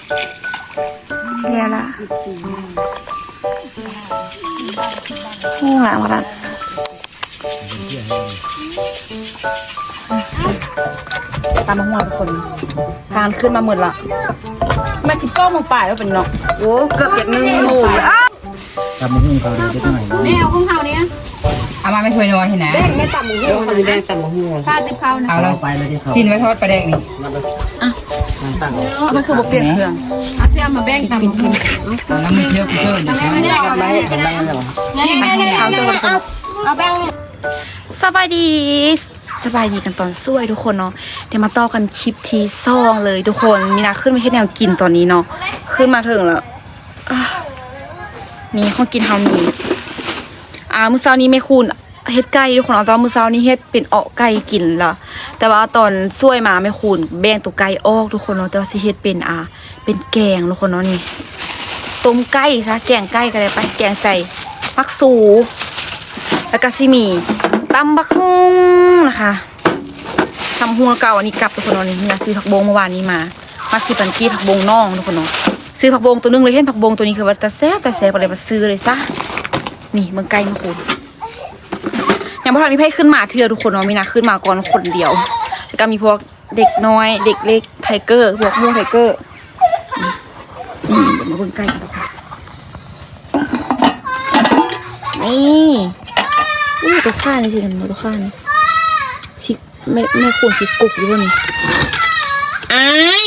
ເສຍລະ ໂອ້ ງາມຂະໜາດ ຕຳບັກຫຸ່ງທຸກຄົນ ທານຂຶ້ນມາໝົດລະ ແມ່ນສິບສອງໂມງປາຍແລ້ວເປັນເນາະ ໂອ້ ເກືອບຈະໜຶ່ງໂມງ ຕຳບັກຫຸ່ງເກົາຫຼີເດັກນ້ອຍ ແມ່ເອົາຂອງເຮົານີ້ ເອົາມາແມ່ຖ້ວຍນ້ອຍຫັ້ນນະ ແບ່ງແມ່ຕຳບັກຫຸ່ງ ເຂົາຊິແບ່ງຕຳບັກຫຸ່ງ ພາດຕິເຂົ້ານະ ເອົາລະ ກິນໄວ້ທອດປາແດກນີ້ ອ່ະ ມັນຄືບໍ່ປ່ຽນເຄື່ອງ ອ່ະ ຊິເອົາມາແບ່ງຕຳບັກຫຸ່ງ ເອົານຳເຊື່ອ ເຊື່ອ ເອົາແບ່ງ ສະບາຍດີ ສະບາຍດີກັນຕອນສວຍທຸກຄົນເນາະ ໄດ້ມາຕໍ່ກັນຄລິບທີສອງເລີຍທຸກຄົນ ມີນາຂຶ້ນມາເຮັດແນວກິນຕອນນີ້ເນາະ ຂຶ້ນມາເທິງແລ້ວ ອ່າ ນີ້ຂອງກິນເຮົາມີ ອ່າ ມື້ເຊົ້ານີ້ແມ່ຄູນເຮັດໄກ່ທຸກຄົນເນາະ ແຕ່ວ່າມື້ເຊົ້ານີ້ເຮັດເປັນເອາະໄກ່ກິນລະ ແຕ່ວ່າຕອນສວຍມາແມ່ຄູນແບ່ງໂຕໄກ່ອອກທຸກຄົນເນາະ ແຕ່ວ່າຊິເຮັດເປັນ ອ່າ ເປັນແກງທຸກຄົນເນາະ ນີ້ຕົ້ມໄກ່ຊະ ແກງໄກ່ກໍໄດ້ໄປ ແກງໃສ່ໝາກຊູ ແລ້ວກໍຊິມີຕຳບັກຫຸ່ງນະຄະ ຕຳບັກຫຸ່ງແລ້ວກໍເອົາອັນນີ້ກັບທຸກຄົນເນາະ ນີ້ ມີນາຊື້ຜັກບົ້ງເມື່ອວານນີ້ມາ ມາສິບພັນກີບ ຜັກບົ້ງໜອງທຸກຄົນເນາະ ຊື້ຜັກບົ້ງໂຕໜຶ່ງເລີຍ ເຫັນຜັກບົ້ງໂຕນີ້ຄືວ່າຕາແຊບ ຕາແຊບ ກໍເລີຍມາຊື້ເລີຍຊະ ນີ້ເບິ່ງໄກ່ມາຄູນ ຍັງບໍ່ທັນມີໃຜຂຶ້ນມາເທື່ອທຸກຄົນເນາະ ມີນາຂຶ້ນມາກ່ອນຄົນດຽວ ແລ້ວກໍມີພວກເດັກນ້ອຍ ເດັກເລັກ ໄທເກີ ພວກໝູ່ໄທເກີ ນີ້ ນີ້ ດຽວມາເບິ່ງໄກ່ກັນທຸກຄົນ ນີ້ ອູ້ ໂຕຂ້ານີ້ຊິ ໂຕຂ້ານີ້ຊິ ແມ່ ແມ່ຄູນຊິກົກຢູ່ບໍ່ນີ້ ອ້າຍ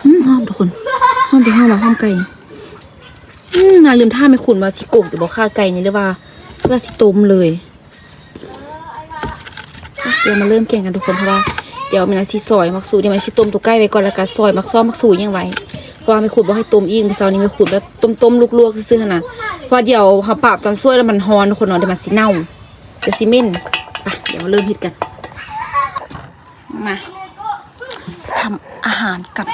ອືມ ຫອມທຸກຄົນ ຫອມແຕ່ຫອມວ່າຫອມໄກ່ ອືມ ນາລືມຖາມແມ່ຄູນວ່າຊິກົກຢູ່ບໍ່ ຂ້າໄກ່ນີ້ ຫຼືວ່າ ຫຼືວ່າຊິຕົ້ມເລີຍ ອ່ະ ດຽວມາເລີ່ມແກງກັນທຸກຄົນ ເພາະວ່າດຽວແມ່ນາຊິຊອຍໝາກຊູ ດຽວແມ່ນາຊິຕົ້ມໂຕໄກ່ໄວ້ກ່ອນ ແລ້ວກໍຊອຍໝາກຊອກ ໝາກຊູຫຍັງໄວ້ ເພາະວ່າແມ່ຄູນບໍ່ໃຫ້ຕົ້ມອີກ ມື້ເຊົ້ານີ້ແມ່ຄູນແບບຕົ້ມໆ ລວກໆ ຊື່ໆ ຫັ້ນນະ ເພາະວ່າດຽວເຮົາປາບຕອນສວຍແລ້ວມັນຮ້ອນທຸກຄົນເນາະ ດຽວມັນຊິເນົ່າ ດຽວຊິເໝັນ ໄປ ດຽວມາເລີ່ມເຮັດກັນ ມາທຳອາຫານກັນ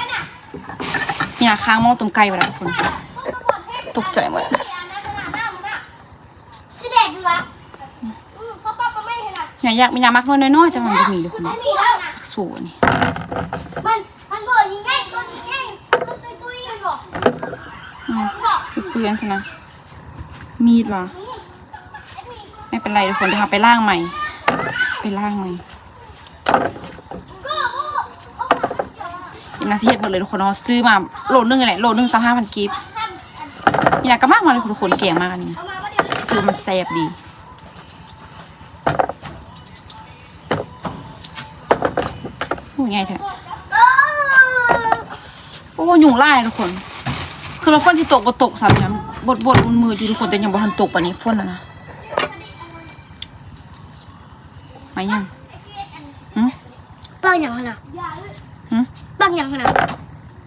ນີ້ນະ ຄ້າງໝໍ້ຕົ້ມໄກ່ໄວ້ແລ້ວທຸກຄົນ ຕົກໃຈໝົດ ຊິແດກຢູ່ວະ ອືມ ເຂົາປັບປະໄມ້ໃຫ້ລະ ຍາກ ມີນ້ຳໝາກນ້ອຍນ້ອຍໆ ແຕ່ວ່າມັນບໍ່ມີທຸກຄົນ ໝາກຊູນີ້ ມັນ ມັນບໍ່ໃຫຍ່ ຕົ້ນໃຫຍ່ ຕົ້ນຕຸ້ຍໆ ມັນບໍ່ ອືມ ເປື້ອນຊະນະ ມີດຫວາ ບໍ່ເປັນໄລທຸກຄົນ ດຽວເຮົາໄປລ້າງໃໝ່ ໄປລ້າງໃໝ່. ນີ້ນາຊິເຮັດໝົດເລີຍທຸກຄົນເນາະ ຊື້ມາໂລໜຶ່ງນີ້ແຫຼະ ໂລໜຶ່ງຊາວຫ້າພັນກີບ ນີ້ນາກໍມັກມາເລີຍທຸກຄົນ ແກງມາອັນນີ້ ຊື້ມັນແຊບດີ ໂອ້ ໃຫຍ່ແທ້ ໂອ້ ຍຸງຫຼາຍທຸກຄົນ ຄືວ່າຝົນຊິຕົກບໍ່ຕົກຊ້ຳນະ ບົດໆ ມືດໆ ຢູ່ທຸກຄົນ ແຕ່ຍັງບໍ່ທັນຕົກປານນີ້ຝົນນະນະ. ໄມ້ຫຍັງ? ຫຶ? ປາກຫຍັງຫັ້ນນະ? ຫຶ? ປາກຫຍັງຫັ້ນນະ?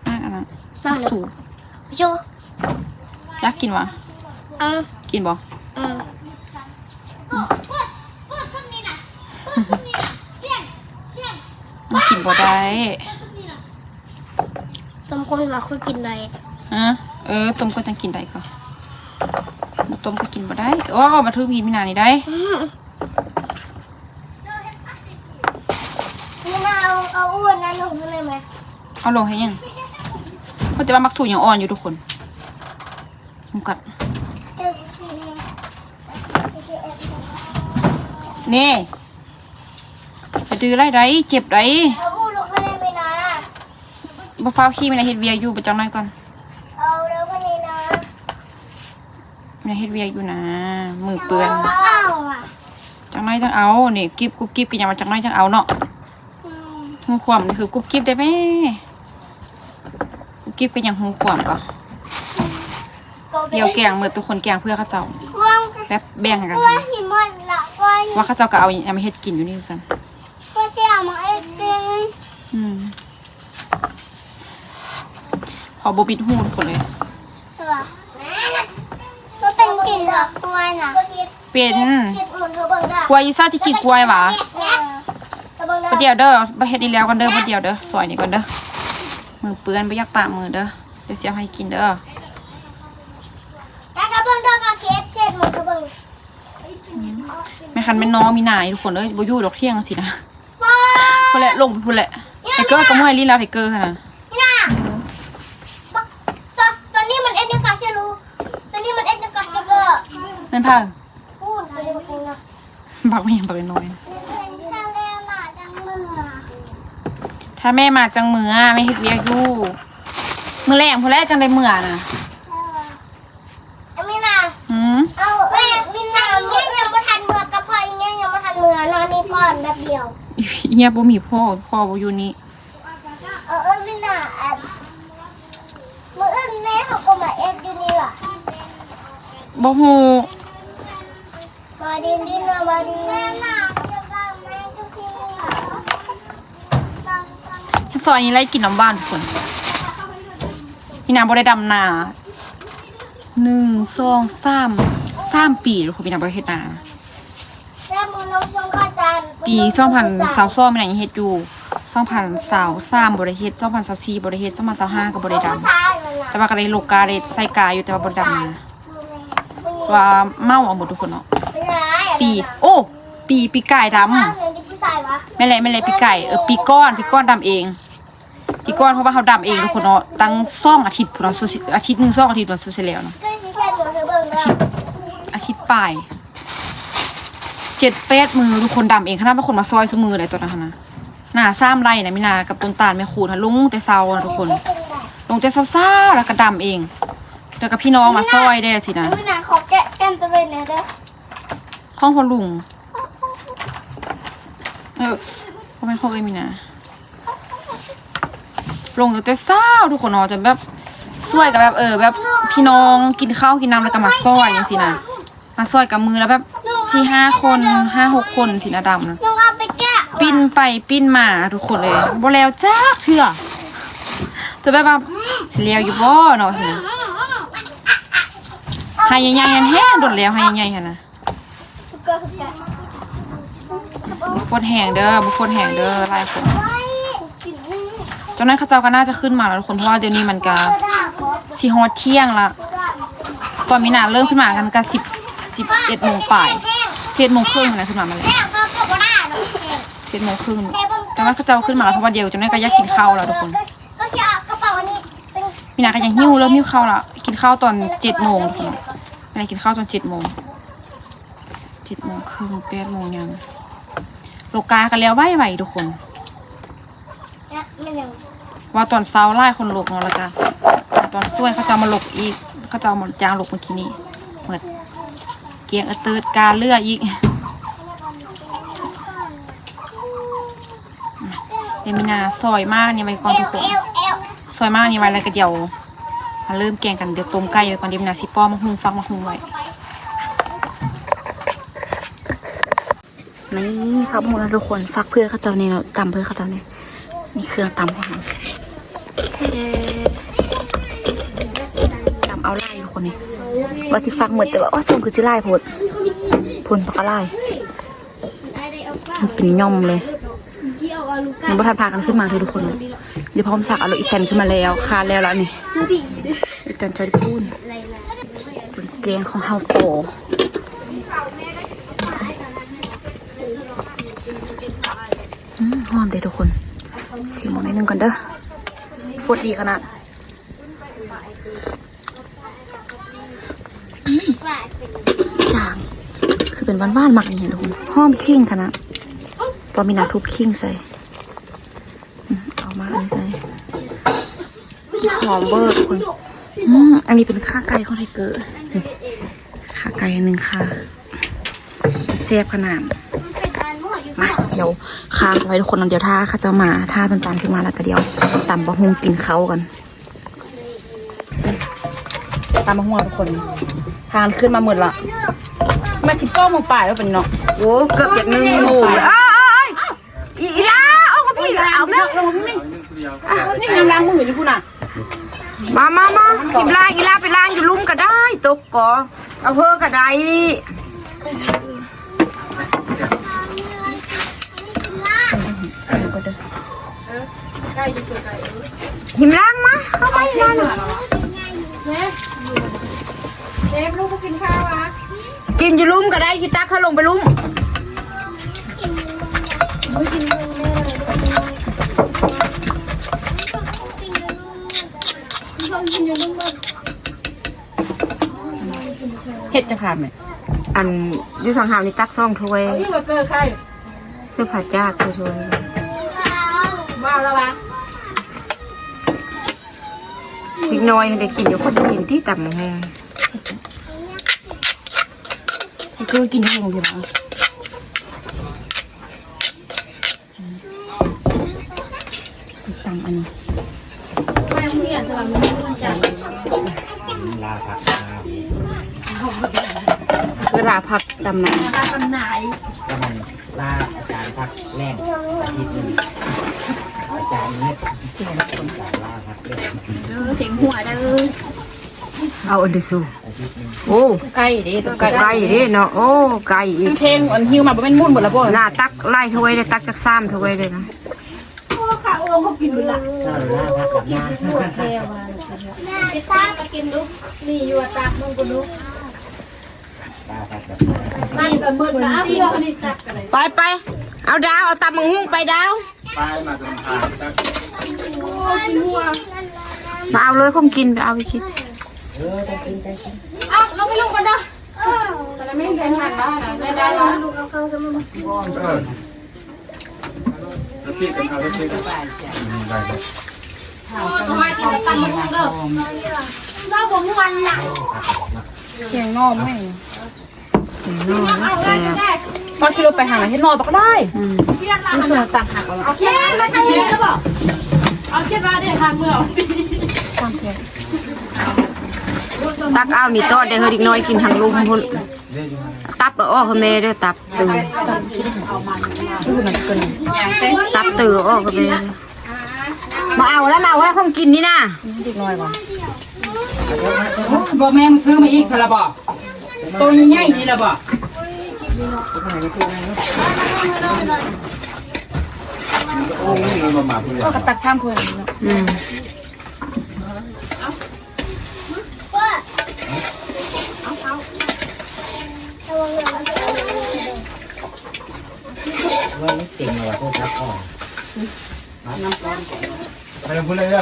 ປາກອັນນັ້ນ ປາກສູ. ຢາກກິນຫວາ? ເອີ ກິນບໍ່? ເອີ ມັນກິນບໍ່ໄດ້. ຕົ້ມກ້ອນວ່າຄ່ອຍກິນໄດ້. ຮະ? ເອີ ຕົ້ມກ້ອນຈັ່ງກິນໄດ້ກໍ ບໍ່ຕົ້ມກໍກິນບໍ່ໄດ້. ໂອ້ ມາຖືກມີດມີນານີ້ໄດ້. ນີ້ນາ ເອົາ ເອົາອັນນັ້ນລົງໃຫ້ແມ່. ເອົາລົງເຮັດຫຍັງ? ເພາະແຕ່ວ່າໝາກສູຍັງອ່ອນຢູ່ທຸກຄົນ. ມາກັດ. ນີ້ ຢ່າດື້ຫຼາຍໃດ໋ ເຈັບໃດ໋. ເອົາອອກແລ້ວແມ່ນາ. ບໍ່ຟ້າວຂີ່ ແມ່ນາເຮັດວຽກຢູ່ ໄປຈັກໜ້ອຍກ່ອນ. ເອົາແລ້ວແມ່ນາ. ແມ່ນາເຮັດວຽກຢູ່ນາ ມືເປື້ອນ. ຈັກໜ້ອຍຈັ່ງເອົາ. ນີ້ ກິບກຸບກິບ ກໍຍັງວ່າຈັກໜ້ອຍຈັ່ງເອົາເນາະ. ອືມ ຮູ້ຄວາມນີ້ຄືກຸບກິບໄດ້ແມ້. ກຸບກິບກໍຍັງຮູ້ຄວາມກໍ. ດຽວແກງໝົດ ທຸກຄົນ ແກງເພື່ອເຂົາເຈົ້າ ແບບແບ່ງໃຫ້ກັນ ວ່າເຂົາເຈົ້າກໍເອົາຫຍັງມາເຮັດກິນຢູ່ນີ້ຄືກັນ. ອືມ ພໍບໍ່ບິດຫູພຸ້ນເລີຍ. ບໍ່ເປັນກິນດອກກ້ວຍນະ. ເປັນ. ກ້ວຍຢູ່ໃສ ຊິກິນກ້ວຍຫວາ? ເອີ ບໍ່ດຽວເດີ ບໍ່ເຮັດນີ້ແລ້ວກ່ອນເດີ ບໍ່ດຽວເດີ ຊອຍນີ້ກ່ອນເດີ. ມືເປື້ອນ ບໍ່ຢາກປະມືເດີ. ດຽວຊິເອົາໃຫ້ກິນເດີ. ແມ່ຄັນແມ່ນນ້ອງມີນາ ທຸກຄົນເອີຍ ບໍ່ຢູ່ດອກ ຖຽງຊີ້ນະ. ພຸ້ນແຫຼະ ລົງໄປພຸ້ນແຫຼະ ໄທເກີກໍເມື່ອຍລີ້ແລ້ວ ໄທເກີຫັ້ນນະ. ນີ້ນະ ບັກ ຕົວ ຕົວນີ້ມັນເອັດຫຍັງກະຊິຮູ້ ຕົວນີ້ມັນເອັດຫຍັງກະຊິເກີ ແມ່ນໃຜ? ພຸ້ນ ຕົວນີ້ບັກນີ້ນະ ບັກແມ່ງ ບັກນ້ອຍ ຖ້າແມ່ມາຈັ່ງເມືອ ແມ່ເຮັດວຽກຢູ່ ມື້ແລງພຸ້ນແຫຼະຈັ່ງໄດ້ເມືອນະ. ອາມີນາ ຫືມ ເອົາ ເອີຍ ມີນາ ອີແງຍັງບໍ່ທັນເມືອ ກະເພາະອີແງຍັງບໍ່ທັນເມືອ ນອນນີ້ກ່ອນແປັບດຽວ. ເຮຍບໍ່ມີພໍ່ ພໍ່ບໍ່ຢູ່ນີ້. ເອີ ເອີ ມີນາ ອັນ ມື້ອື່ນແມ່ເຮົາກໍມາເອັດຢູ່ນີ້ລະ. ບໍ່ຮູ້. ມາດິນດິນ ມາດິນດິນ. ຊອຍນີ້ໄລ່ກິນນ້ຳຫວານທຸກຄົນ. ມີນາບໍ່ໄດ້ດຳນາ ໜຶ່ງ ສອງ ສາມ ສາມປີ ມີນາບໍ່ໄດ້ເຮັດນາ. ປີສອງພັນຊາວສອງ ມີນາຍັງເຮັດຢູ່ ສອງພັນຊາວສາມບໍ່ໄດ້ເຮັດ ສອງພັນຊາວສີ່ບໍ່ໄດ້ເຮັດ ສອງພັນຊາວຫ້າກໍບໍ່ໄດ້ດຳ ແຕ່ວ່າກໍໄດ້ລົກກາ ໄດ້ໃສ່ກາຢູ່ ແຕ່ວ່າບໍ່ໄດ້ດຳນາ ວ່າເມົາເອົາໝົດທຸກຄົນເນາະ. ປີ ໂອ້ ປີ ປີກາຍດຳ ແມ່ນແຫຼະ ແມ່ນແຫຼະ ປີກາຍ ເອີ ປີກ່ອນ ປີກ່ອນດຳເອງ ປີກ່ອນ ເພາະວ່າເຮົາດຳເອງທຸກຄົນເນາະ ຕັ້ງສອງອາທິດພຸ້ນເນາະ ອາທິດໜຶ່ງ ສອງອາທິດພຸ້ນ ສຸດຊິແລ້ວເນາະ ອາທິດ ອາທິດປາຍ ເຈັດແປດມື້ ທຸກຄົນດຳເອງ ຂະໜາດວ່າຄົນມາຊ່ອຍຊຸມື້ໃດຕອນນັ້ນຫັ້ນນະ. ນາສາມໄຮ່ນະ ມີນາກັບຕົ້ນຕານແມ່ຄູນ ລົງແຕ່ເຊົ້ານະທຸກຄົນ ລົງແຕ່ເຊົ້າໆ ແລ້ວກໍດຳເອງ ແລ້ວກໍພີ່ນ້ອງມາຊ່ອຍແດ່ຊີ້ນະ. ມີນາ ຂໍແກະແກ່ນຕະເວັນແດ່ເດີ ຂອງພໍ່ລຸງ. ເອີ ບໍ່ແມ່ນຂອງເອື້ອຍມີນາ. ລົງຕັ້ງແຕ່ເຊົ້າທຸກຄົນເນາະ ຈົນແບບຊ່ວຍກັນແບບ ເອີ ແບບພີ່ນ້ອງກິນເຂົ້າກິນນ້ຳ ແລ້ວກໍມາຊ່ອຍຈັ່ງຊີ້ນະ ມາຊ່ອຍກັນມື້ລະແບບສີ່ຫ້າຄົນ ຫ້າຫົກຄົນຊີ້ນະ ດຳນະ ປີນໄປປີນມາທຸກຄົນເອີຍ ບໍ່ແລ້ວຈັກເທື່ອ ຈົນແບບວ່າຊິແລ້ວຢູ່ບໍ່ເນາະຊີ້ນະ. ໄຮ່ໃຫຍ່ໆ ຫັ້ນແຮງດົນແລ້ວ ໄຮ່ໃຫຍ່ໆ ຫັ້ນນະ. ບໍ່ຟົດແຮງເດີ ບໍ່ຟົດແຮງເດີ ຫຼາຍຄົນ. ເຈົ້ານັ້ນເຂົາເຈົ້າກໍໜ້າຈະຂຶ້ນມາແລ້ວທຸກຄົນ ເພາະວ່າດຽວນີ້ມັນກະຊິຮອດທ່ຽງລະ ຕອນມີນາເລີ່ມຂຶ້ນມາກັນກະສິບ ສິບເອັດໂມງປາຍ ສິບເອັດໂມງເຄິ່ງນະ ຂຶ້ນມາ ມາແລ້ວ ສິບເອັດໂມງເຄິ່ງ ເຈົ້ານັ້ນເຂົາເຈົ້າຂຶ້ນມາແລ້ວ ເພາະວ່າດຽວເຈົ້ານັ້ນກໍຢາກກິນເຂົ້າແລ້ວທຸກຄົນ. ມີນາກໍຍັງຫິວ ເລີ່ມຫິວເຂົ້າລະ ກິນເຂົ້າຕອນເຈັດໂມງທຸກຄົນ ມີນາກິນເຂົ້າຕອນເຈັດໂມງ. ເຈັດໂມງເຄິ່ງ ແປດໂມງຍັງ ລົກກາກໍແລ້ວໄວໆ ທຸກຄົນ. ວ່າຕອນເຊົ້າຫຼາຍຄົນລົກເນາະ ແລ້ວກໍຕອນສວຍເຂົາເຈົ້າມາລົກອີກ ເຂົາເຈົ້າມາຈ້າງລົກມື້ກີ້ນີ້ ໝົດ ກຽງເອີເຕີດ ກາເຫຼືອອີກ. ດຽວມີນາຊອຍໝາກນີ້ໄວ້ກ່ອນທຸກຄົນ ຊອຍໝາກນີ້ໄວ້ ແລ້ວກໍດຽວມາເລີ່ມແກງກັນ. ດຽວຕົ້ມໄກ່ໄວ້ກ່ອນ ດຽວມີນາຊິປອກໝາກຫຸ່ງ ຟັກໝາກຫຸ່ງໄວ້. ນີ້ ຟັກໝາກຫຸ່ງນະທຸກຄົນ ຟັກເພື່ອເຂົາເຈົ້າແດ່ເນາະ ຕຳເພື່ອເຂົາເຈົ້າແດ່. ນີ້ເຄື່ອງຕຳຂອງເຮົາ ແທ້ໆ ຕຳເອົາຫຼາຍທຸກຄົນ. ນີ້ວ່າຊິຟັກໝົດ ແຕ່ວ່າ ໂອ້ຍ ສົມຄືຊິຫຼາຍໂພດ ພຸ້ນ ຜັກກະຫຼາຍ. ມັນເປັນຫຍ່ອມເລີຍ ຍັງບໍ່ທັນພາກັນຂຶ້ນມາເທື່ອທຸກຄົນ. ດຽວພ້ອມສັກເອົາລົດອີແຕນຂຶ້ນມາແລ້ວ ຄາດແລ້ວລະນີ້ ອີແຕນຈອຍພູນ. ເປັນແກງຂອງເຮົາຕໍ່ ອືມ ຫອມເດ້ທຸກຄົນ. ຊີມເບິ່ງໜ້ອຍໜຶ່ງກ່ອນເດີ ຟົດດີຂະໜາດ. ອືມ ຈາງ ຄືເປັນຫວານໆ ໝາກນີ້ທຸກຄົນ ຫອມຂີງຂະໜາດ. ພໍມີນາທຸບຂີງໃສ່ ອືມ ເອົາມາອັນນີ້ໃສ່ ຫອມເບີທຸກຄົນ. ອືມ ອັນນີ້ເປັນຂາໄກ່ຂອງໄທເກີ ຂາໄກ່ອັນໜຶ່ງຄ່າ ແຊບຂະໜາດ. ມາ ດຽວຄ້າງໄວ້ທຸກຄົນ ດຽວຖ້າເຂົາເຈົ້າມາ ຖ້າຕົ້ນຕານຂຶ້ນມາແລ້ວກໍດຽວຕຳບັກຫຸ່ງກິນເຂົ້າກັນ. ຕຳບັກຫຸ່ງທຸກຄົນ ທານຂຶ້ນມາໝົດລະ ແມ່ນສິບສອງໂມງປາຍແລ້ວເປັນເນາະ. ໂອ້ ເກືອບຈະໜຶ່ງໂມງ. ເອີຍ ອີ່ ອີ່ຫຼ້າ ອອກມາພີ້ ເອົາແມ່ ນີ້ຍັງລ້າງມືຢູ່ພຸ້ນນະ. ມາ ມາ ມາ ອີ່ຫຼ້າ ອີ່ຫຼ້າໄປລ້າງຢູ່ລຸ່ມກໍໄດ້ ຕົກກໍ ເອົາເຮີກໍໄດ້. ຫິມລ້າງມາ ເຂົ້າມາອີ່ຫຼ້າ. ເຊຟ ລູກບໍ່ກິນຂ້າວຫວາ? ກິນຢູ່ລຸ່ມກໍໄດ້ ຊິຕັກເຂົາລົງໄປລຸ່ມ. ມື້ກິນເບິ່ງເດີ ຄ່ະແມ່. ອັນຢູ່ທາງເຮົານີ້ຕັກສອງຖ້ວຍ. ເອົາອີກບໍ່ເກີໄຂ່? ຊື້ຜັກຈາດໃສ່ຖ້ວຍ. ວ່າແລ້ວວ່າ ເດັກນ້ອຍໄດ້ກິນຢູ່ ຄົນໄດ້ກິນຕິຕຳບັກຫຸ່ງ. ຄືກິນຫຸ່ງຢູ່ນະ. ຕຳອັນນີ້ ລາຜັກ ເວລາພັກດຳນາ ລາອາຈານພັກແລງອາທິດໜຶ່ງ ອາຈານເຮັດ ອາຈານລາພັກແລງ ເອີ ເສັງຫົວເດີ. ເອົາອັນເດຊູ. ໂອ້ ໄກ່ເດ້ ໄກ່ເດ້ເນາະ. ໂອ້ ໄກ່ອີກ. ເພງອັນຫິວມາບໍ່ແມ່ນໝຸ່ນເບິດລະບໍ່? ໜ້າຕັກຫຼາຍຖ້ວຍເດ້ ຕັກຈັກສາມຖ້ວຍເດ້ນະ. ໂອ້ ຂ້າໂອງເຂົາກິນເບິດລະ. ເອີ ລາວພັກກັບນາ ໄປຕາມມາກິນດຸ ນີ້ຢູ່ຕາກມຶງພຸ້ນດຸ. ໄປໆ ເອົາດາວ ເອົາຕຳບັກຫຸ່ງໄປດາວ. ໄປມາຈະນຳທາງຈັກ ໂອ້ຍ ກິນຫົວ. ມາເອົາເລີຍຂອງກິນ ໄປເອົາໄປກິນ. ເອີ ໄປກິນ ໄປກິນ. ເອົາ ລົງໄປລຸກກ່ອນເດີ. ເອີ ແຕ່ລະແມ່ນເດີນທາງມານະ ໄດ້ ໄດ້ລະ. ເອີ ແລ້ວປີກກັນ ເອົາແລ້ວປີກກັນ. ໄດ້ ໄດ້. ໂອ້ຍ ສະບາຍດີ ຕຳບັກຫຸ່ງເດີ. ລາວບໍ່ມ່ວນລະ. ແກງໜໍ່ໄມ້. ແກງໜໍ່ແຊບ. ພໍຂີ່ລົດໄປຫາເຮັດໜໍ່ຕໍ່ກໍໄດ້. ອືມ ມັນສວນຕ່າງຫາກ. ເອົາຂຽດມາທາງນີ້ແລ້ວບໍ່? ເອົາຂຽດມາເດ້ ຫາເມືອ. ຕັກເອົາມີດຈອດເດ້ ເຮີເດັກນ້ອຍກິນທາງລຸ່ມພຸ້ນ. ຕັບເອົາອອກໃຫ້ແມ່ເດີ ຕັບ. ຕັບເຕີອອກໃຫ້ແມ່. ມາເອົາແລ້ວ ມາເອົາແລ້ວ ຂອງກິນນີ້ນະ. ເດັກນ້ອຍບໍ່? ບໍ່ແມ່ນ ຊື້ມາອີກຊັ້ນລະບໍ່? ໂຕໃຫຍ່ໆນີ້ລະບໍ່? ໂອ້ ກໍຕັກສາມຖ້ວຍເນາະ. ອືມ. ວ່າມັນເຕັມແລ້ວວ່າ ໂທລະສັບເຮົາ. ໄປນຳເພິ່ນເລີຍເດີ.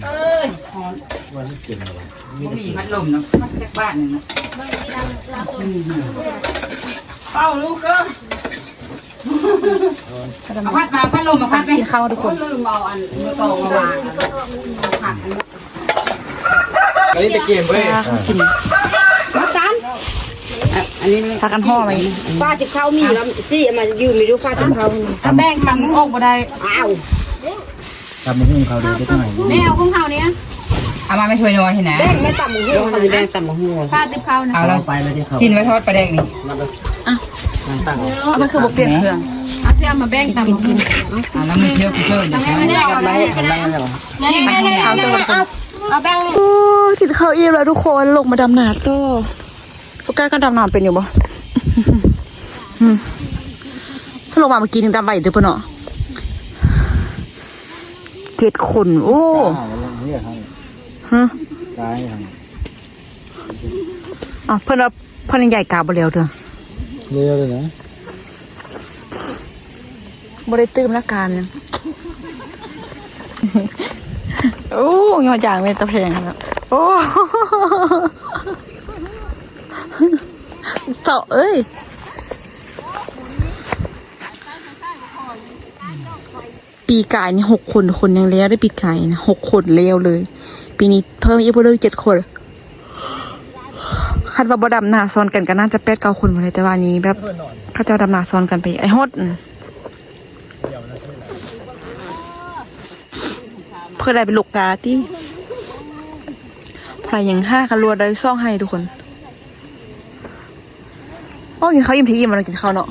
ເອີຍ ຮ້ອນ. ວ່າມັນເຕັມແລ້ວວ່າ ບໍ່ມີພັດລົມເນາະ ພັດຈັກບາດໜຶ່ງເນາະ. ເປົ່າລູກເອີຍ. ເອົາພັດມາ ພັດລົມມາ ພັດໄປກິນເຂົ້າທຸກຄົນ. ໂອ້ຍ ລືມເອົາອັນມືຕອງມາວາງ. ອັນນີ້ຕະກຽມເວີຍ ກິນມາຊັ້ນ. ອັນນີ້ພາກັນຫໍ່ໄວ້. ຟ້າຊິເຂົ້າມີແລ້ວຊິເອົາມາຢູ່ ມີຢູ່ຟ້າຊິເຂົ້າ. ເອົາແບ່ງ ຕຳອອກບໍ່ໄດ້. ອ້າວ. ຕຳບັກຫຸ່ງເຂົາເດີ ເດັກນ້ອຍ. ແມ່ເອົາຂອງເຮົານີ້ ເອົາມາແມ່ຖ້ວຍນ້ອຍຫັ້ນນະ. ແບ່ງແມ່ຕຳບັກຫຸ່ງ ເຮົາຊິແບ່ງຕຳບັກຫຸ່ງ. ປາຕິບເຂົ້ານະ. ເອົາແລ້ວ ກິນໄວ້ທອດປາແດກນີ້. ອ່ະ ມັນຄືບໍ່ປ່ຽນເຄື່ອງ. ເອົາຊິເອົາມາແບ່ງຕຳບັກຫຸ່ງ. ອ່ະ ແລ້ວມັນຊິເອົາໄປເຊີນ. ເອົາແບ່ງ. ໂອ້ຍ ກິນເຂົ້າອີ່ມແລ້ວທຸກຄົນ ລົງມາດຳນາຕໍ່. ໂຟກັສການດຳນ້ຳເປັນຢູ່ບໍ່? ອືມ ເພິ່ນລົງມາເມື່ອກີ້ນີ້ດຳໄວເດີເພິ່ນເນາະ. ເຈັດຄົນ. ໂອ້ ຮະ ເອົາ ເພິ່ນວ່າເພິ່ນຍັງຢາຍກາບໍ່ແລ້ວເດີ. ແລ້ວເລີຍນະ. ບໍ່ໄດ້ຕື່ມລະການ. ໂອ້ ຍໍຢາງແມ່ນຕາແພງນະ. ໂອ້ ເສາະເອີຍ. ປີກາຍນີ້ຫົກຄົນ ທຸກຄົນ ຍັງແລ້ວໄດ້ປີກາຍນະ ຫົກຄົນແລ້ວເລີຍ. ປີນີ້ເພີ່ມອີກເພິ່ນເລີຍເຈັດຄົນ. ຄັນວ່າບໍ່ດຳນາຊ້ອນກັນກໍໜ້າຈະແປດເກົ້າຄົນພຸ້ນແຫຼະ ແຕ່ວ່ານີ້ແບບເຂົາເຈົ້າດຳນາຊ້ອນກັນໄປ. ໄອ້ຮອດ ອືມ ເພິ່ນໄດ້ໄປລົກກາຕິ ໃຜຍັງຫາກັນລວດໄດ້ສອງໄຮ່ທຸກຄົນ. ໂອ້ ກິນເຂົ້າອີ່ມແທ້ອີ່ມ ມາກິນເຂົ້າເນາະ.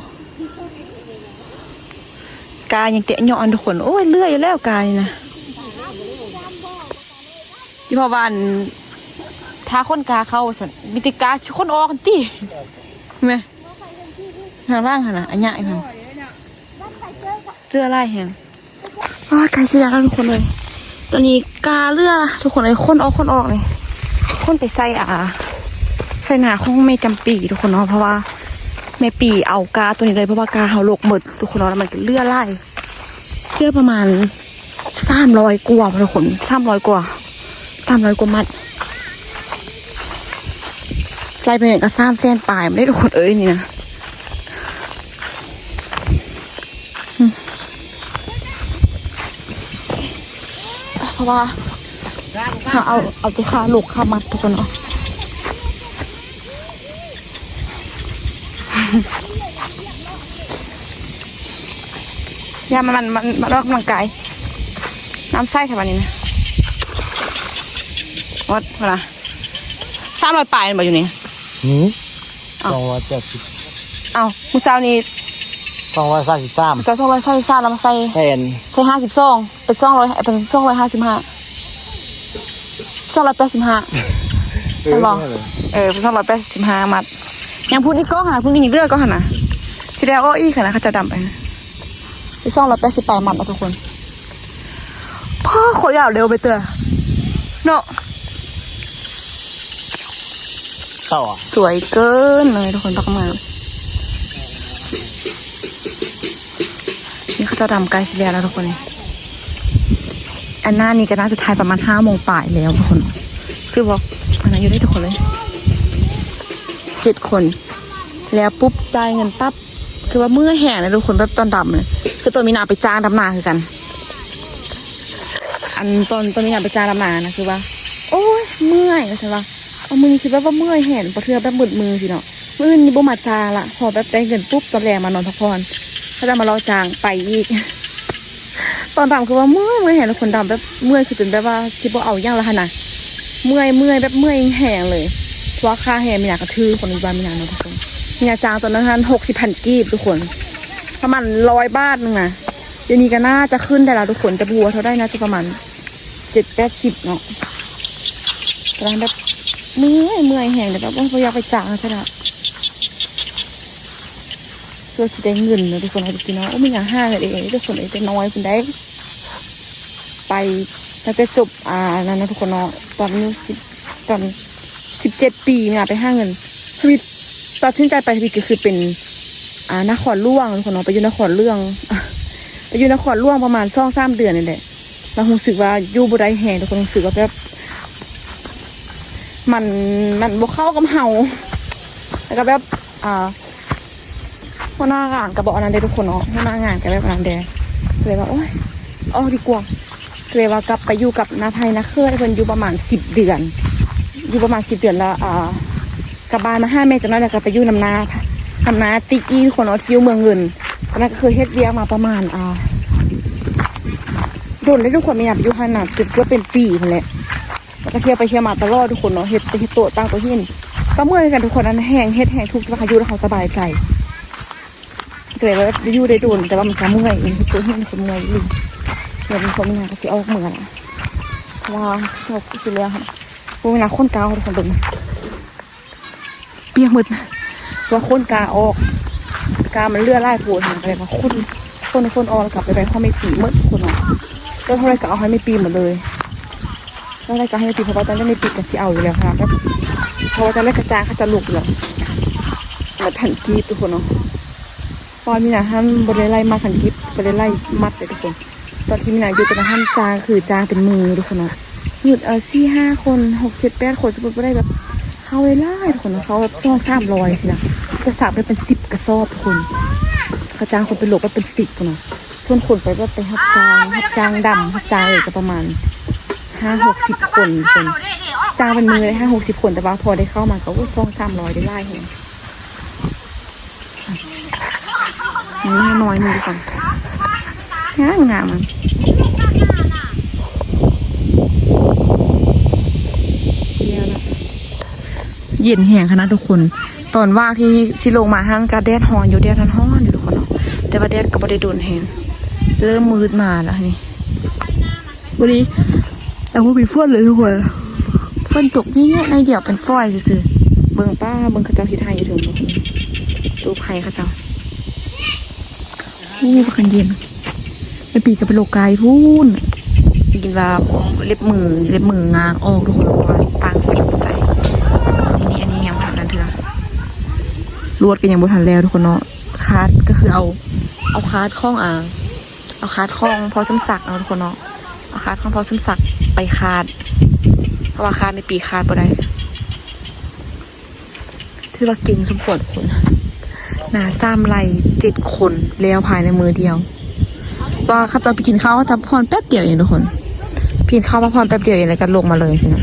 ກາຍັງແຕະເຍາະອັນທຸກຄົນ. ໂອ້ຍ ເຫຼືອຢູ່ແລ້ວການີ້ນະ. ອີ່ພໍ່ວ່າອັນ ຖ້າຄົນກາເຂົ້າວ່າຊັ້ນ ມີແຕ່ກາຊິຄົນອອກຫັ້ນຕິ ແມ່ນ ທາງຫຼັງຫັ້ນນະ ອາຍະຢູ່ຫັ້ນ ເຫຼືອຫຼາຍແຮງ. ໂອ້ຍ ໃກ້ຊິແລ້ວທຸກຄົນເອີຍ. ຕອນນີ້ກາເຫຼືອທຸກຄົນເອີຍ ຄົນອອກ ຄົນອອກນີ້ ຄົນໄປໃສ່ ອ່າ ໃສ່ນາຂອງແມ່ຈຳປີທຸກຄົນເນາະ ເພາະວ່າແມ່ປີເອົາກາໂຕນີ້ເລີຍ ເພາະວ່າກາເຮົາລົກໝົດທຸກຄົນເນາະ ແລ້ວມັນກໍເຫຼືອຫຼາຍ ເຫຼືອປະມານສາມຮ້ອຍກວ່າທຸກຄົນ ສາມຮ້ອຍກວ່າ ສາມຮ້ອຍກວ່າມັດ. ໄດ້ເປັນຫຍັງກໍສາມແສນປາຍ ບໍ່ໄດ້ທຸກຄົນເອີຍນີ້ນະ. ເພາະວ່າເຮົາເອົາ ເອົາແຕ່ຄ່າລູກຄ່າມັດທຸກຄົນເນາະ. ຢ່າ ມັນ ມັນ ມັນ ມັນອອກກຳລັງກາຍ. ນ້ຳໃສແທ້ບາດນີ້ນະ. ໝົດພຸ້ນນະ. ສາມຮ້ອຍປາຍແມ່ນບໍ່ຢູ່ນີ້? ນີ້ ເອົ້າ ສອງຮ້ອຍແປດສິບ. ເອົ້າ ມື້ເຊົ້ານີ້ ສອງຮ້ອຍສາມສິບສາມ. ເຊົ້າ ສອງຮ້ອຍສາມສິບສາມ ແລ້ວມາໃສ່ ໃສ່ອັນ ໃສ່ຫ້າສິບສອງ ເປັນສອງຮ້ອຍ ເປັນສອງຮ້ອຍຫ້າສິບຫ້າ ສອງຮ້ອຍແປດສິບຫ້າ ເອີ ແມ່ນບໍ່? ເອີ ເປັນສອງຮ້ອຍແປດສິບຫ້າມັດ. ຍັງພຸ້ນອີກກ້ອງຫັ້ນນະ ພຸ້ນຍັງເຫຼືອກ້ອງຫັ້ນນະ ຊິໄດ້ເອົາອອກອີກຫັ້ນນະ ເຂົາເຈົ້າດຳໄປ ເປັນສອງຮ້ອຍແປດສິບປາຍມັດນະທຸກຄົນ. ພ້າ ໂຄດຍາວເລັວໄປເຕີເນາະ. ສວຍເກີນເລີຍທຸກຄົນ ປັກມາ ນີ້ເຂົາເຈົ້າດຳໃກ້ຊິແລ້ວແລ້ວທຸກຄົນ. ອັນໜ້ານີ້ກໍໜ້າຈະຖ່າຍປະມານຫ້າໂມງປາຍແລ້ວທຸກຄົນ. ຄືບອກອັນນັ້ນຢູ່ເດ້ທຸກຄົນເລີຍ ເຈັດຄົນ ແລ້ວປຸບ ຈ່າຍເງິນປັບ. ຄືວ່າເມື່ອຍແຮງເລີຍທຸກຄົນ ແບບຕອນດຳນະ ຄືຕອນມີນາໄປຈ້າງດຳນາຄືກັນ. ອັນຕອນ ຕອນມີນາໄປຈ້າງດຳນານະ ຄືວ່າ ໂອ້ຍ ເມື່ອຍ ວ່າຊັ້ນວ່າ. ເອົາ ມື້ນີ້ຄິດວ່າ ວ່າເມື່ອຍແຮງ ບໍ່ເທື່ອແບບມືດມືຊີ້ເນາະ. ມື້ອື່ນນີ້ບໍ່ມາຈ້າງລະ ພໍແບບໄດ້ເງິນປຸບ ຕອນແລງມານອນພັກຜ່ອນ ເຂົາຈະມາເລາະຈ້າງໄປອີກ. ຕອນດຳຄືວ່າເມື່ອຍ ເມື່ອຍແຮງ ທຸກຄົນ ດຳແບບເມື່ອຍ ຄືຈົນແບບວ່າຊິບໍ່ເອົາຫຍັງລະຫັ້ນນະ. ເມື່ອຍ ເມື່ອຍ ແບບເມື່ອຍແຮງເລີຍ ເພາະວ່າຄ່າແຮງມີນາກະຖືກ ຄົນຢູ່ບ້ານມີນາເນາະທຸກຄົນ. ມີນາຈ້າງຕອນນັ້ນຫັ້ນ ຫົກສິບພັນກີບທຸກຄົນ ປະມານຮ້ອຍບາດໜຶ່ງນະ. ດຽວນີ້ກໍໜ້າຈະຂຶ້ນໄດ້ລະທຸກຄົນ ແຕ່ບໍ່ຮູ້ວ່າເທົ່າໃດ ໜ້າຈະປະມານເຈັດແປດສິບເນາະ. ກຳລັງແບບເມື່ອຍ ເມື່ອຍແຮງ ແບບ ໂອ້ຍ ບໍ່ຢາກໄປຈ້າງເທື່ອລະ. ສ່ວນຊິໄດ້ເງິນເນາະທຸກຄົນ ເອົາໄປກິນເນາະ. ໂອ້ ມີຫຍັງຫາເງິນເອງເດ້ທຸກຄົນເອີຍ ແຕ່ນ້ອຍພຸ້ນໃດ໋. ໄປຕັ້ງແຕ່ຈົບ ອ່າ ນັ້ນນະທຸກຄົນເນາະ ຕອນອາຍຸສິບ ຕອນສິບເຈັດປີ ມີນາໄປຫາເງິນ. ທຳອິດຕັດສິນໃຈໄປທຳອິດກໍຄືເປັນ ອ່າ ນະຄອນຫຼວງທຸກຄົນເນາະ ໄປຢູ່ນະຄອນຫຼວງ ໄປຢູ່ນະຄອນຫຼວງປະມານສອງສາມເດືອນນີ້ແຫຼະ. ແລ້ວຮູ້ສຶກວ່າຢູ່ບໍ່ໄດ້ແຮງທຸກຄົນ ຮູ້ສຶກວ່າແບບ ມັນ ມັນບໍ່ເຂົ້າກັບເຮົາ ແລ້ວກໍແບບ ອ່າ ຫົວໜ້າງານກໍບໍ່ອັນນັ້ນເດ້ທຸກຄົນເນາະ ຫົວໜ້າງານກໍແບບອັນນັ້ນເດ້ ກໍເລີຍວ່າ ໂອ້ຍ ອອກດີກວ່າ. ກໍເລີຍວ່າກັບໄປຢູ່ກັບນ້າໄພນ້າເຂີຍເພິ່ນຢູ່ປະມານສິບເດືອນ ຢູ່ປະມານສິບເດືອນ ແລ້ວ ອ່າ ກັບບ້ານມາຫາແມ່ຈັກໜ້ອຍ ແລ້ວກໍໄປຢູ່ນຳນ້າ ນຳນ້າຕິກອີກຄົນເນາະ ທີ່ຢູ່ເມືອງເງິນ. ຕອນນັ້ນກໍຄືເຮັດວຽກມາປະມານ ອ່າ ດົນເດ້ທຸກຄົນ ແມ່ນຫຍັງໄປຢູ່ຫັ້ນນະ ເກືອບເປັນປີພຸ້ນແຫຼະ. ແລ້ວກໍທ່ຽວໄປທ່ຽວມາຕະຫຼອດທຸກຄົນເນາະ ເຮັດ ເຮັດໂຕະຕັ້ງໂຕະຫີນ ກໍເມື່ອຍຄືກັນທຸກຄົນ ອັນແຮງເຮັດແຮງທຸກ ແຕ່ວ່າເຮົາຢູ່ແລ້ວເຮົາສະບາຍໃຈ. ແຕ່ວ່າຢູ່ໄດ້ດົນ ແຕ່ວ່າມັນກໍເມື່ອຍອີ່ຫຼີ ເຮັດໂຕະຫີນກໍເມື່ອຍອີ່ຫຼີ. ແລ້ວມີຄວາມມີຫຍັງກໍຊິອອກເມືອລະ ເພາະວ່າເຂົາເຈົ້າຊິແລ້ວຫັ້ນ. ໂອ້ຍ ເວລາຄົນກ້າວ ທຸກຄົນເບິ່ງ ປຽກໝົດ ວ່າຄົນກ້າອອກ ກ້າມັນເຫຼືອຫຼາຍໂພດ ກໍເລີຍວ່າຄົນ ຄົນ ຄົນອອກ ແລ້ວກໍໄປໄວ້ຂອງແມ່ປີໝົດທຸກຄົນເນາະ. ເຈົ້າເທົ່າໃດກໍເອົາໃຫ້ແມ່ປີໝົດເລີຍ ເທົ່າໃດກໍໃຫ້ແມ່ປີ ເພາະວ່າຕອນແລກແມ່ປີກໍຊິເອົາຢູ່ແລ້ວຫັ້ນນະ ແບບ ເພາະວ່າຕອນແລກກະຈ້າງເຂົາເຈົ້າລູກຢູ່ແລ້ວ ໝົດພັນກີບທຸກຄົນເນາະ. ຕອນມີນາຫັ້ນບໍ່ໄດ້ໄລ່ມັດພັນກີບ ບໍ່ໄດ້ໄລ່ມັດເດ້ທຸກຄົນ. ຕອນທີ່ມີນາຢູ່ຕອນນັ້ນຫັ້ນ ຈ້າງຄືຈ້າງເປັນໝື່ທຸກຄົນເນາະ ໝື່ນ ເອີ ສີ່ຫ້າຄົນ ຫົກເຈັດແປດຄົນ ສົມມຸດວ່າໄດ້ແບບເຂົ້າຫຼາຍໆທຸກຄົນເນາະ ເຂົ້າແບບສອງສາມຮ້ອຍຊີ້ນະ ກະສາບໄດ້ເປັນສິບກະສອບທຸກຄົນ. ເຂົາຈ້າງຄົນໄປລົກແບບເປັນສິບພຸ້ນນະ ສ່ວນຄົນໄປແບບໄປຮັບຈ້າງ ຮັບຈ້າງດຳ ຮັບຈ້າງເອີ ກໍປະມານຫ້າຫົກສິບຄົນ ຄົນ ຈ້າງເປັນມື້ໄດ້ຫ້າຫົກສິບຄົນ ແຕ່ວ່າພໍໄດ້ເຂົ້າມາກໍ ໂອ້ ສອງສາມຮ້ອຍ ໄດ້ຫຼາຍແຮງ. ນີ້ນ້ອຍໜຶ່ງກ່ອນ ງາມໆ ມັນ ເຢັນແຮງຂະໜາດທຸກຄົນ. ຕອນວ່າງທີ່ຊິລົງມາຫັ້ນກະແດດຮ້ອນຢູ່ ແດດຮ້ອນໆຢູ່ທຸກຄົນເນາະ ແຕ່ວ່າແດດກໍບໍ່ໄດ້ດົນແຮງ ເລີ່ມມືດມາແລ້ວນີ້. ບໍ່ດີ ແຕ່ບໍ່ມີຝົນເລີຍທຸກຄົນ ຝົນຕົກແຍະໆໜ້ອຍດຽວ ເປັນຝອຍຊື່ໆ. ເບິ່ງປ້າ ເບິ່ງເຂົາເຈົ້າເຮັດໄຮ່ຢູ່ເທິງ ຕູບໄຮ່ເຂົາເຈົ້າ. ໂອ້ ປາກກັນເຢັນ ແມ່ປີກໍໄປໂລກາຢູ່ພຸ້ນ ໄດ້ຍິນວ່າເລັບມື ເລັບມືງາງອອກທຸກຄົນ ເພາະວ່າຕ່າງສິນໃຈ. ອັນນີ້ ອັນນີ້ຍັງບໍ່ທັນນັ້ນເທື່ອ ລວດກໍຍັງບໍ່ທັນແລ້ວທຸກຄົນເນາະ. ຄາດກໍຄືເອົາ ເອົາຄາດຂອງ ອ່າ ເອົາຄາດຂອງພໍ່ສົມສັກເນາະທຸກຄົນເນາະ ເອົາຄາດຂອງພໍ່ສົມສັກໄປຄາດ ເພາະວ່າຄາດແມ່ປີຄາດບໍ່ໄດ້. ຄືວ່າເກັ່ງສົມຄວນທຸກຄົນ ນາສາມໄລ່ເຈັດຄົນແລ້ວພາຍໃນມື້ດຽວ ວ່າເຂົາເຈົ້າໄປກິນເຂົ້າ ເຂົາເຈົ້າພັກຜ່ອນແປັບດຽວເອງທຸກຄົນ ໄປກິນເຂົ້າພັກຜ່ອນແປັບດຽວເອງ ແລ້ວກໍລົງມາເລີຍຊີ້ນະ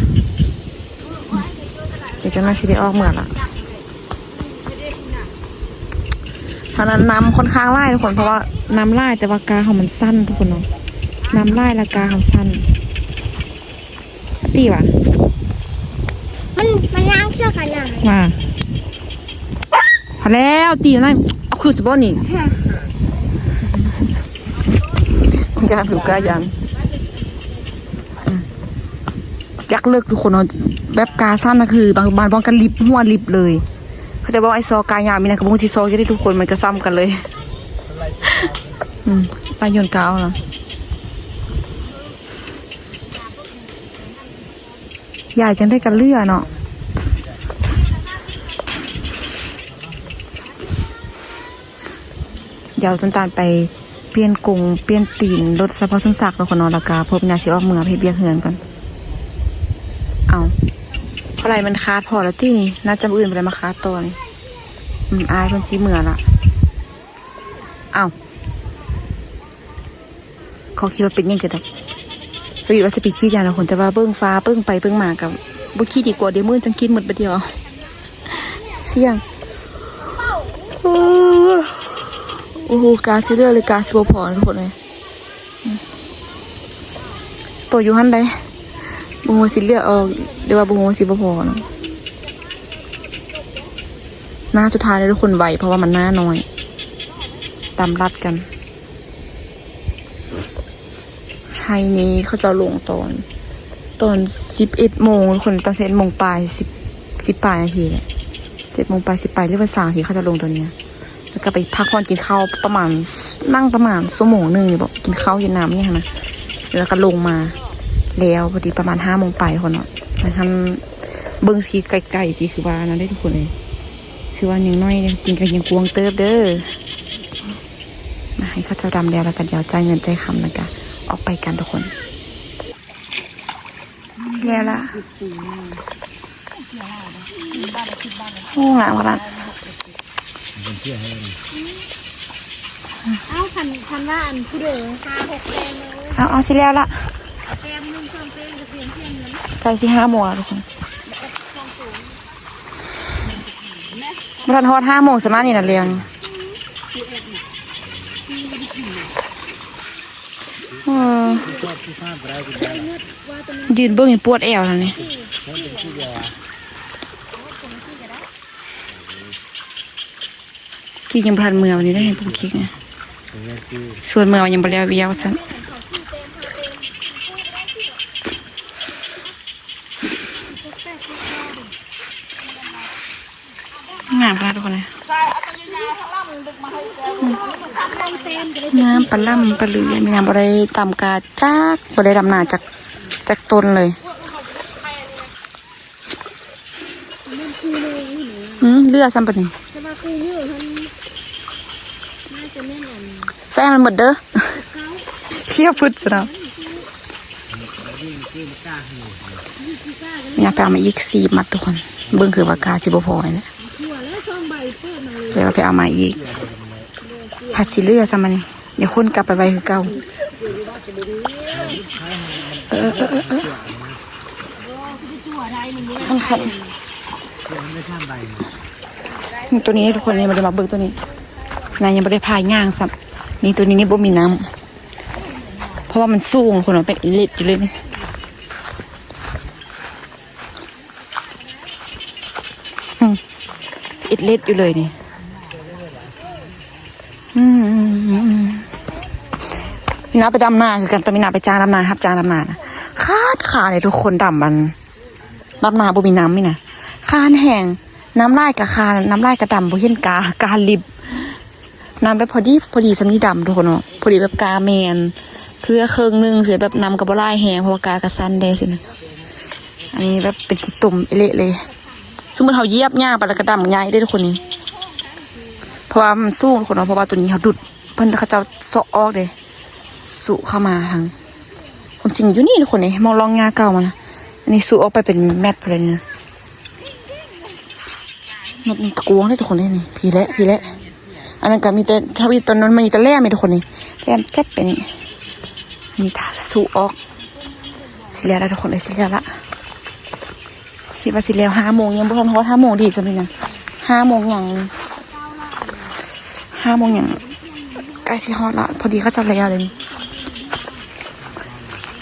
ດຽວເຈົ້າໜ້າຊິໄດ້ອອກເມືອລະ. ເທົ່ານັ້ນ ນ້ຳຂ້ອນຂ້າງຫຼາຍທຸກຄົນ ເພາະວ່ານ້ຳຫຼາຍ ແຕ່ວ່າກາເຮົາມັນສັ້ນທຸກຄົນເນາະ ນ້ຳຫຼາຍແລ້ວກາເຮົາສັ້ນ. ຕີຫວາ ມັນ ມັນລ້າງເສື້ອກັນນະ ວ່າ ພໍແລ້ວ ຕີຢູ່ນັ້ນ ເອົາຄືນຊິບໍ່ນີ້ ຮະ ຢ້ານ ຄືກາຢ້ານ ຈັກເລິກທຸກຄົນເນາະ ແບບກາສັ້ນນະ ຄືບາງ ບາງບ່ອນກໍລິບ ຫົວລິບເລີຍ ເຂົາເຈົ້າບອກໃຫ້ຊໍກາຍາວ ມີນະ ກໍບໍ່ຮູ້ຊິຊໍຈັ່ງໃດທຸກຄົນ ມັນກໍສ່ຳກັນເລີຍ ອືມ ປາຍົນກາວນະ. ຢາຍຈັ່ງໄດ້ກັນເຫຼືອເນາະ ດຽວຕົ້ນຕານໄປປ່ຽນກົງປ່ຽນຕີນລົດສະເພາະສົມສັກແລ້ວກ່ອນເນາະ ແລ້ວກະພົບຍາຊິອອກເມືອໄປເຮັດວຽກເຮືອນກ່ອນ. ເອົ້າ ພໍໄລ່ມັນຄາດພໍແລ້ວຕິນີ້ ໜ້າຈຳອື່ນບໍ່ໄດ້ມາຄາດຕໍ່ນີ້ ອືມ ອ້າຍເພິ່ນຊິເມືອລະ ເອົ້າ. ເຂົາຄິດວ່າເປັນຫຍັງກະໄດ້ ເຂົາຄິດວ່າຈະໄປກຣີດຢາງນະຄົນ ແຕ່ວ່າເບິ່ງຟ້າເບິ່ງໄປເບິ່ງມາກະບໍ່ກຣີດດີກວ່າ ດຽວມື້ອື່ນຈັ່ງກຣີດໝົດບາດດຽວ ສ່ຽງ ໂອ້ໂຫ ກາຊິເຫຼືອ ຫຼືກາຊິບໍ່ພໍທຸກຄົນເອີຍ ໂຕຢູ່ຫັ້ນໃດ ບໍ່ຮູ້ວ່າຊິເຫຼືອອອກ ຫຼືວ່າບໍ່ຮູ້ວ່າຊິບໍ່ພໍນະ ໜ້າສຸດທ້າຍແລ້ວທຸກຄົນ ໄວ ເພາະວ່າມັນໜ້ານ້ອຍ ດຳລັດກັນ. ໄຮ່ນີ້ເຂົາເຈົ້າລົງຕອນ ຕອນສິບເອັດໂມງ ຄົນ ຕອນສິບເອັດໂມງປາຍ ສິບ ສິບປາຍນາທີແຫຼະ ເຈັດໂມງປາຍ ສິບປາຍ ຫຼືວ່າຊາວນາທີ ເຂົາເຈົ້າລົງຕອນນີ້ນະ ແລ້ວກໍໄປພັກຜ່ອນກິນເຂົ້າປະມານ ນັ່ງປະມານຊົ່ວໂມງໜຶ່ງນີ້ບໍ ກິນເຂົ້າກິນນ້ຳອີ່ຫຍັງຫັ້ນນະ ແລ້ວກໍລົງມາແລ້ວ ພໍດີປະມານຫ້າໂມງປາຍພຸ້ນເນາະ ຫັ້ນ ເບິ່ງຊິໄກໆຊິຄືວ່ານັ້ນເດ້ທຸກຄົນເອີຍ ຄືວ່າຍັງນ້ອຍ ກິນກໍຍັງກວ້າງເຕີບເດີ. ມາ ໃຫ້ເຂົາເຈົ້າດຳແລ້ວ ແລ້ວກໍດຽວຈ່າຍເງິນຈ່າຍຄຳ ແລ້ວກໍອອກໄປກັນທຸກຄົນ. ແລ້ວລະ ໂອ້ ງາມຂະໜາດ ເອົ້າ ຄັນ ຄັນວ່າອັນຜູ້ເດີຫ້າຫົກແປງເລີຍ ເອົາ ເອົາ ຊິແລ້ວລະ ແປງໜຶ່ງສອງແປງກໍປ່ຽນ ປ່ຽນເງິນ ໃກ້ຊິຫ້າໂມງແລ້ວທຸກຄົນ. ບໍ່ທັນຮອດຫ້າໂມງຊະມານີ້ນະ ແລງ ເອີ ຢືນເບິ່ງຈົນປວດແອວແລ້ວນີ້ ກີ້ຍັງບໍ່ທັນເມືອ ວັນນີ້ໄດ້ເຫັນປຸ້ງກິກນະ ຊວນເມືອວ່າຍັງບໍ່ແລ້ວວຽກວ່າຊັ້ນ. ງາມຂະໜາດທຸກຄົນເລີຍ ງາມປະລ່ຳປະລື ມີນາບໍ່ໄດ້ດຳກາຈັກ ບໍ່ໄດ້ດຳນາຈັກ ຈັກຕົ້ນເລີຍ. ອືມ ເຫຼືອຊ້ຳປານນີ້ ແຕ່ວ່າກູເມືອຫັ້ນ ໜ້າຈະແມ່ນອັນ ໃສ່ໃຫ້ມັນໝົດເດີ ເຂົ້າ ເສຍພຶດຊະເນາະ. ຍາກໄປເອົາມາອີກສີ່ມັດທຸກຄົນ ເບິ່ງຄືວ່າກາຊິບໍ່ພໍແຫຼະ ແລ້ວໄປເອົາມາອີກ ພັດຊິເຫຼືອຊ້ຳອັນນີ້ ດຽວຄົນກັບໄປໄວ້ຄືເກົ່າ. ເອີ ເອີ ເອີ ເອີ ມັນຄັນ ນີ້ ໂຕນີ້ທຸກຄົນ ນີ້ ມາເບິ່ງໂຕນີ້ ນາຍັງບໍ່ໄດ້ພາຍ່າງຊ້ຳ ນີ້ ໂຕນີ້ນີ້ບໍ່ມີນ້ຳ ເພາະວ່າມັນສູງ ຄົນວ່າເປັນເລັດຢູ່ເລີຍນີ້ ອືມ ເອັດເລັດຢູ່ເລີຍນີ້ ອືມ ມີນາໄປດຳນາຄືກັນ ຕອນມີນາໄປຈ້າງດຳນາ ຮັບຈ້າງດຳນານະ ຄານຂາເດ້ທຸກຄົນ ດຳອັນ ດຳນາບໍ່ມີນ້ຳນີ້ນະ ຄານແຮງ ນ້ຳຫຼາຍກະຄານ ນ້ຳຫຼາຍກະດຳ ບໍ່ເຫັນກາ ກາລິບ ນ້ຳແບບພໍດີ ພໍດີສ່ຳນີ້ດຳທຸກຄົນເນາະ ພໍດີແບບກາແມ່ນເຫຼືອເຄິ່ງໜຶ່ງຊີ້ ແບບນ້ຳກໍບໍ່ຫຼາຍແຮງ ເພາະວ່າກາກໍສັ້ນແດ່ຊີ້ນະ ອັນນີ້ແບບເປັນຂີ້ຕົມເອເລະເລີຍ ສົມມຸດເຮົາຢຽບຍ່າງໄປແລ້ວກໍດຳງ່າຍເດ້ທຸກຄົນນີ້ ເພາະວ່າມັນສູງທຸກຄົນເນາະ ເພາະວ່າໂຕນີ້ເຮົາດຸດ ເພິ່ນເຂົາເຈົ້າເຊາະອອກເດ້ ສຸເຂົ້າມາທາງ ຄວາມຈິງຢູ່ນີ້ທຸກຄົນເດ້ ມອງລ່ອງຫຍ້າເກົ່າມັນນະ ອັນນີ້ສຸອອກໄປເປັນແມັດພຸ້ນແຫຼະນີ້ນະ. ນົກນີ້ກວາງເດ້ທຸກຄົນເດ້ນີ້ ພີ້ແຫຼະ ພີ້ແຫຼະ. ອັນນັ້ນກໍມີແຕ່ທະວີ ຕອນນັ້ນມັນມີແຕ່ແຫຼມເດ້ທຸກຄົນນີ້ ແຫຼມຈັດໄປນີ້. ນີ້ຖ້າສູອອກ ຊິແລ້ວລະທຸກຄົນເອີຍ ຊິແລ້ວລະ. ຄິດວ່າຊິແລ້ວຫ້າໂມງ ຍັງບໍ່ທັນຮອດຫ້າໂມງດີຊ່ຳນີ້ນະ ຫ້າໂມງຫຍັງ ຫ້າໂມງຫຍັງ ໃກ້ຊິຮອດລະ ພໍດີເຂົາເຈົ້າແລ້ວເລີຍນີ້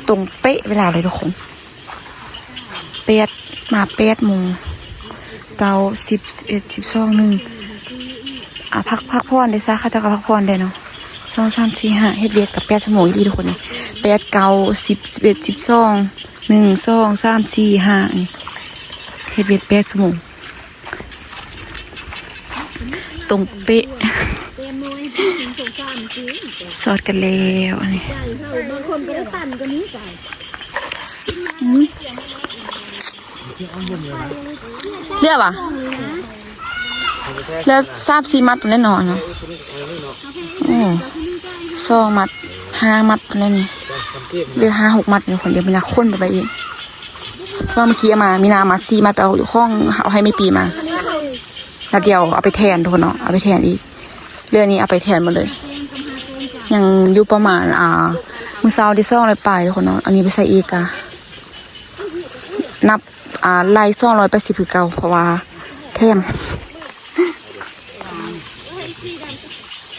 ຕົງເປະເວລາເລີຍທຸກຄົນ. ແປດ ມາແປດໂມງ ເກົ້າ ສິບ ສິບເອັດ ສິບສອງ ໜຶ່ງ ອ່າ ພັກ ພັກຜ່ອນເດ້ຊະ ເຂົາເຈົ້າກໍພັກຜ່ອນໄດ້ເນາະ. ສອງ ສາມ ສີ່ ຫ້າ ເຮັດວຽກກັບແປດຊົ່ວໂມງອີ່ຫຼີທຸກຄົນນີ້ ແປດ ເກົ້າ ສິບ ສິບເອັດ ສິບສອງ ໜຶ່ງ ສອງ ສາມ ສີ່ ຫ້າ ນີ້ ເຮັດວຽກແປດຊົ່ວໂມງ ຕົງເປະ. ສອດກັນແລ້ວອັນນີ້ ບາງຄົນກໍໄດ້ປັ່ນກໍມີ ອືມ ເຫຼືອຫວາ? ເຫຼືອສາມສີ່ມັດພຸ້ນແຫຼະເນາະ. ໂອ້ ສອງມັດ ຫ້າມັດພຸ້ນແຫຼະນີ້ ເຫຼືອຫ້າຫົກມັດຢູ່ຄົນດຽວ ມັນນະຄົນໄປອີກ ເພາະວ່າເມື່ອກີ້ເອົາມາ ມີນາເອົາມາສີ່ມັດ ໄປເອົາຂອງ ເອົາໃຫ້ແມ່ປີມາ ແລ້ວດຽວເອົາໄປແທນທຸກຄົນເນາະ ເອົາໄປແທນອີກ. ເລື່ອນີ້ເອົາໄປແທນໝົດເລີຍ ຍັງຢູ່ປະມານ ອ່າ ມື້ເຊົ້າໄດ້ສອງຮ້ອຍປາຍທຸກຄົນເນາະ. ອັນນີ້ໄປໃສ່ອີກກະນັບ ອ່າ ໄລ່ສອງຮ້ອຍແປດສິບຄືເກົ່າ ເພາະວ່າແຖມ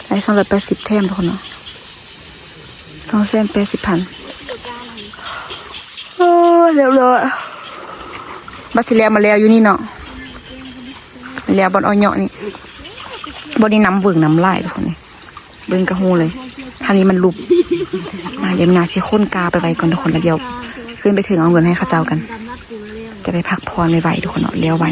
ໄລ່ສອງຮ້ອຍແປດສິບແຖມທຸກຄົນເນາະ ສອງແສນແປດສິບພັນ. ໂອ້ຍ ແລ້ວເລີຍ ບັດຊິແລ້ວມາແລ້ວຢູ່ນີ້ເນາະ ແລ້ວບ່ອນອ້ອຍເຍາະນີ້ ບ່ອນນີ້ນ້ຳເຫວີງນ້ຳຫຼາຍທຸກຄົນນີ້ ເບິ່ງກໍຮູ້ເລີຍ ທາງນີ້ມັນຫຼຸບ. ມາ ດຽວມີນາຊິຂົນກາໄປໄວ້ກ່ອນທຸກຄົນ ແລ້ວດຽວຂຶ້ນໄປເຖິງເອົາເງິນໃຫ້ເຂົາເຈົ້າກັນ ຈະໄດ້ພັກຜ່ອນໄວໆທຸກຄົນເນາະ ແລ້ວໄວ.